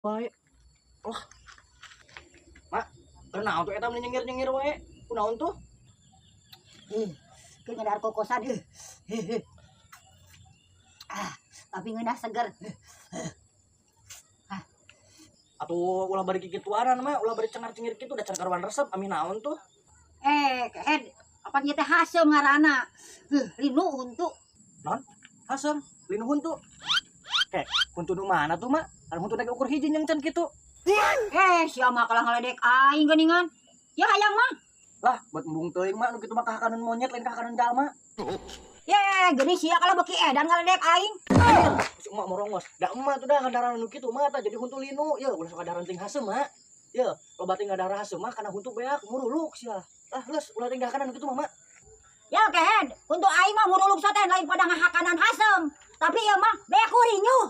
Wae. Oh. Mak, kunaon tuh eta meni nyengir-nyengir wae? Kunaon tuh? Eh, keur ngadahar kokosan. Eh, eh, eh. Ah, tapi ngeunah seger. Atuh ulah bari kikituaran mah, ulah bari cengar-cengir kitu da can karuan resep ami naon tuh? Eh, kehed, apa ieu teh haseum ngaranna? Linu huntu. Non? Haseum, linu huntu. Kek, huntu nu mana tuh, Mak? Kan huntu lagi ukur hiji yang can kitu. Eh, sia mah kalah ngaledek aing geuningan. Ya hayang mah. Lah, buat embung teuing mak nu kitu mah kahakaneun monyet lain kahakaneun jalma. Ye, geuning sia kalah beuki edan ngaledek aing. Anjir, si emak morongos. Da emak tuh dah ngadaran nu kitu mah tah jadi huntu linu. Ya, ulah sok ngadaran ting haseum mak. Ya, loba ting ngadara haseum mah kana huntu beak muruluk sia. Lah, geus ulah ting ngahakanan kitu mah, Mak. Ya kehed, untuk aing mah muruluk teh lain pada ngahakanan haseum. Tapi ieu mah beak kurinyuh.